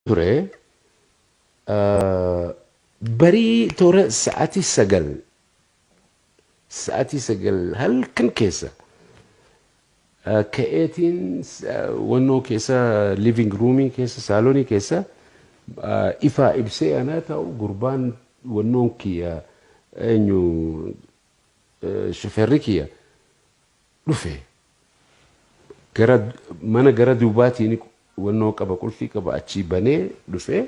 Ture. Barii toora sa'aatii 9, sa'aatii 9 halkan keessa ka'eetiin wannoo keessa, living roomii keessa, saalonii keessa ifaa ibsee anaa ta'u, gurbaan wannoon kiyya, eenyu, shofeerri kiyya dhufe. Gara mana gara duubaatiin wannoo qaba, qulfii qaba, achii banee dhufe.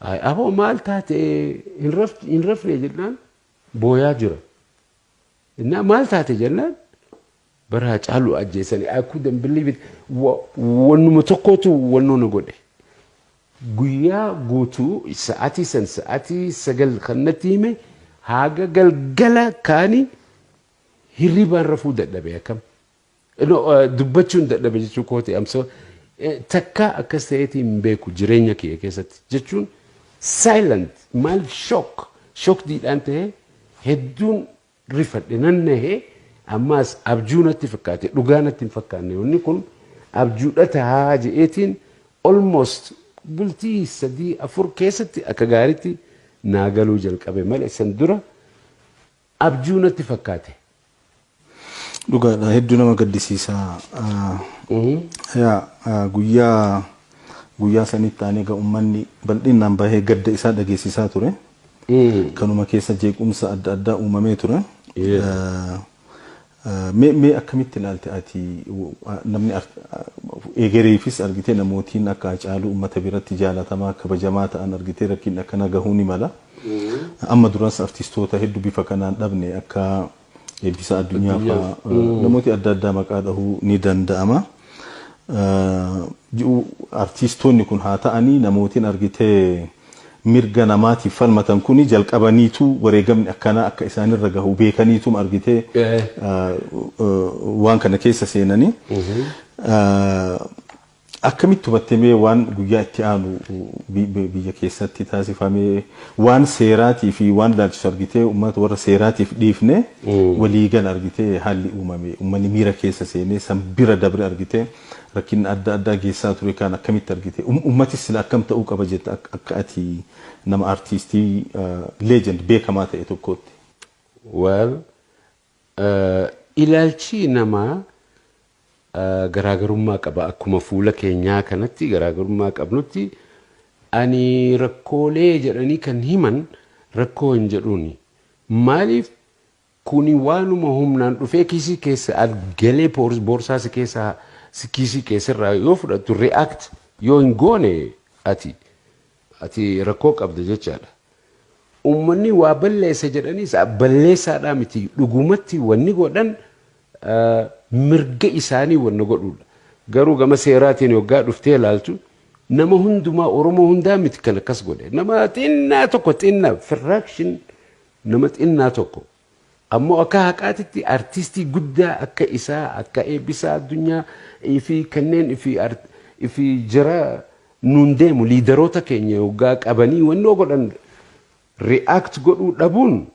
"Aboo, maal taate? Hin rafne?" jennaan booyaa jira. Innaa maal taate jennaan, bara Hacaaluu ajjeesanii. I couldn't believe it. Wannuma tokkotu wannoo na godhe. Guyyaa guutuu sa'aatii san, sa'aatii 9 kan natti hime, haga galgala kaani hirribaan rafuu dadhabe akkam. No, dubbachuun dadhabe jechuu kooti. Amso takka akkas ta'eetii hin beeku jireenya kiyya keessatti jechuun, silent, maal, shockiidhaan ta'ee hedduun rifadhe, nan nahee. Ammaas abjuu natti fakkaate, dhugaa natti hin fakkaanne. Wanni kun abjuudha tahaa je'eetiin almost bultii 3-4 keessatti akka gaariitti naa galuu jalqabe malee, san dura abjuu natti fakkaate. Dhugaadha, hedduu nama gaddisiisa. Yaa, guyyaa guyyaa sanitti aanee egaa uummanni bal'inaan bahee gadda isaa dhageessisaa ture. Kanuma keessa jeequmsa adda addaa uumamee ture. Mee akkamitti ilaalte ati? Namni egereefis argitee, namootiin akka Hacaaluu uummata biratti jaalatamaa, kabajamaa ta'an argitee rakkinni akkana gahuu ni mala. Amma duras artistoota hedduu bifa kanaan dhabne, akka Eebbisaa Addunyaa fa'aa, namooti adda addaa maqaa dhahuu ni danda'ama. Artistoonni kun haa ta'anii, namootiin argitee mirga namaatiif falmatan kuni jalqabaniitu wareegamni akkanaa akka isaanirra gahu beekaniitum argitee waan kana keessa seenanii. Akkamitti hubattee mee waan guyyaa itti aanu biyya keessatti taasifamee, waan seeraatii fi waan ilaalchisu argitee uummata warra seeraatiif dhiifne, waliigala argitee haalli uumame, uummanni miira keessa seenee san bira dabre argitee rakkinni adda addaa geessaa ture kan akkamitti argite? Uummatis sila akkam ta'uu qaba jetta akka ati nama artiistii legend beekamaa ta'e tokkootti? Well, ilaalchi namaa garaagarummaa qaba. Akkuma fuula keenyaa kanatti garaagarummaa qabnutti, ani rakkoolee jedhanii kan himan rakkoo hin jedhuuni. Maaliif? Kuni waanuma humnaan dhufee kiisii keessa galee, boorsaa si keessaa, kiisii keessarraa yoo fudhattu, react yoo hin goone, ati rakkoo qabda jechaadha. Uummanni waa balleessa jedhaniis balleessaadhaa miti, dhugumatti wanni godhan mirga isaanii wanna godhudha. Garuu gama seeraatiin yoggaa dhuftee ilaaltu, nama hundumaa, Oromoo hundaa miti kan akkas godhe. Nama xinnaa tokko, xinnaa fraction, nama xinnaa tokko. Ammoo akka haqaatitti artistii guddaa akka isaa, akka Eebbisaa Addunyaa fi kanneen fi jara nuun deemu, leaderoota keenya yoggaa qabanii wannoo godhan, react godhuu dhabuun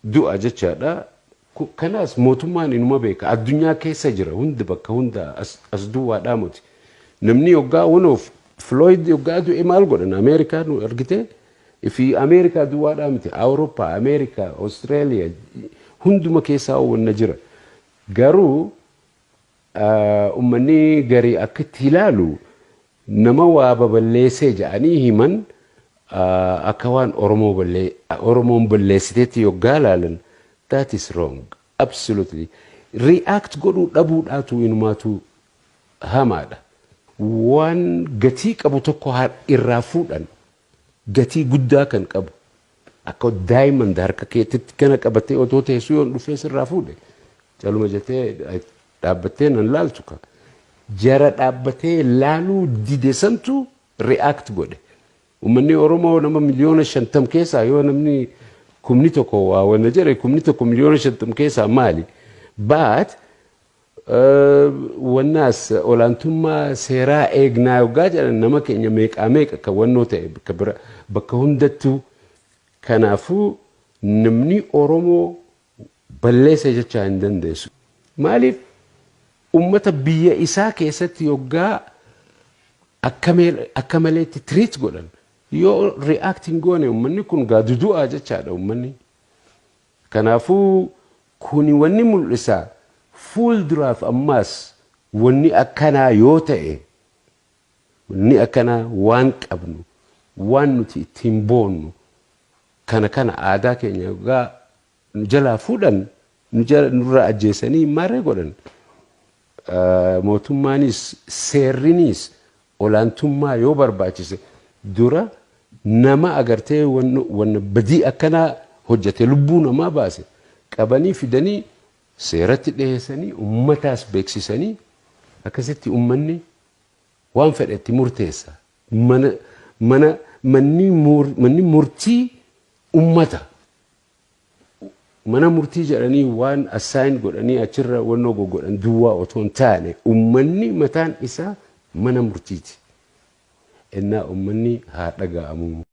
du'a jechaadha. Kanaas mootummaan inuma beeka. Addunyaa keessa jira hundi, bakka hunda, as duwwaadhaa miti. Namni yoggaa wanoof Floyd yoggaa du'e maal godhan Ameerikaa nu argite? Fi Ameerikaa duwwaadhaa miti. Awurooppaa, Ameerikaa, Austraaliyaa hunduma keessaa wanna jira. Garuu uummanni garii akka itti ilaalu, nama waa baballeessee jedhanii himan akka waan Oromoon balleessiteetti yoggaa ilaalan, that is wrong, absolutely. React godhuu dhabuudhaatu inumaatu hamaadha. Waan gatii qabu tokko irraa fuudhan, gatii guddaa kan qabu, akka diamond harka keetitti kana qabatee otoo teessuu, yoon dhufee sirraa fuudhe, caluma jettee dhaabbattee nan laaltu ka. Jara dhaabbatee laaluu dide santu react godhe. Uummanni Oromoo nama miliyoona 50 keessaa yoo namni 1,000 waa wanna jedhe, 1,000 miliyoona 50 keessaa maali? But wannaas olaantummaa seeraa eegnaa yoggaa jedhan, nama keenya meeqaa meeqa kan wannoo ta'e bakka bira, bakka hundattuu. Kanaafuu namni Oromoo balleessa jechaa hin dandeessu. Maaliif? Ummata biyya isaa keessatti yoggaa Akka maleetti treat godhan. Yoo react hin goone, uummanni kun gaadudu'aa jechaadha uummanni. Kanaafuu kuni wanni mul'isa, fuulduraaf ammaas wanni akkanaa yoo ta'e, wanni akkanaa waan qabnu, waan nuti ittiin boonnu kana aadaa keenya gaa nu jalaa fuudhan, nurraa ajjeesanii maarree godhan. Mootummaanis seerrinis olaantummaa yoo barbaachise, dura nama agartee wanna badii akkanaa hojjete, lubbuu namaa baase, qabanii fidanii seeratti dhiyeessanii, ummataas beeksisanii, akkasitti ummanni waan fedhe itti murteessa. Mana mana manni manni murtii ummata. Mana murtii jedhanii waan assign godhanii achirra wannoo goggodhan duwwaa otoo hin taane, ummanni mataan isaa mana murtiiti. Innaa ummanni haa dhaga'amu.